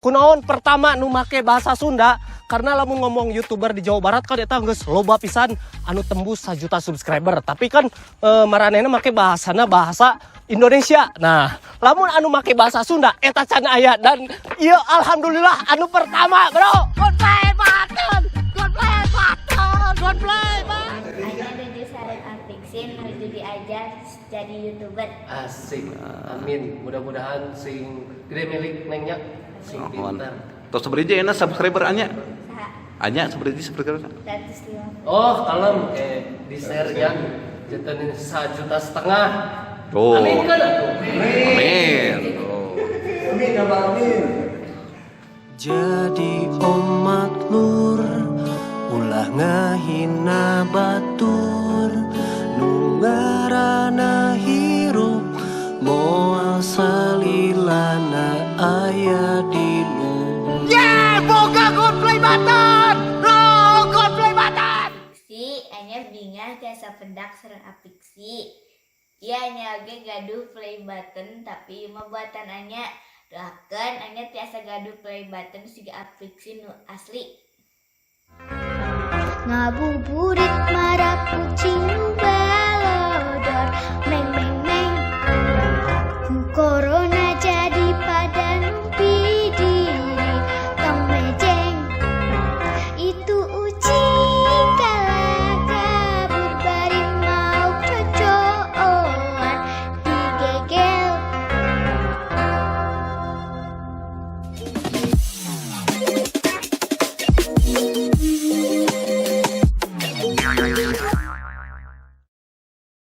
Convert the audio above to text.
Kunaon pertama nu make bahasa Sunda? Karena lamun ngomong YouTuber di Jawa Barat kan eta geus loba pisan anu tembus 1 juta subscriber, tapi kan maranehna make bahasana bahasa Indonesia. Nah, lamun anu make bahasa Sunda eta can aya dan ieu alhamdulillah anu pertama, bro. God play button, God play button, God play button. Anya nuju sareng Apiksin nuju diajar jadi YouTuber. Asik, amin. Mudah-mudahan sing gede milik nengnya, sing Mohon. pintar. Tos sabaraha enak subscriber Anya? Saha? Anya sabaraha subscriber? 150. Oh, kalem, di share nya janten 1,5 juta. Oh. Amin kan atuh. Amin. Oh. Jadi omat lur, ulah ngahina batur. Nu ngaranna hirup moal salilana aya di luhur. Yeah, boga God play button. Bro, God play button. Si Anya bingah tiasa pendak sareng Apiksi. Iya, Anya oge gaduh play button, tapi ieu mah buatan Anya. Doakeun Anya tiasa gaduh play button siga Apiksi nu asli. Ngabuburit mara kucing nu balodor. Meng meng.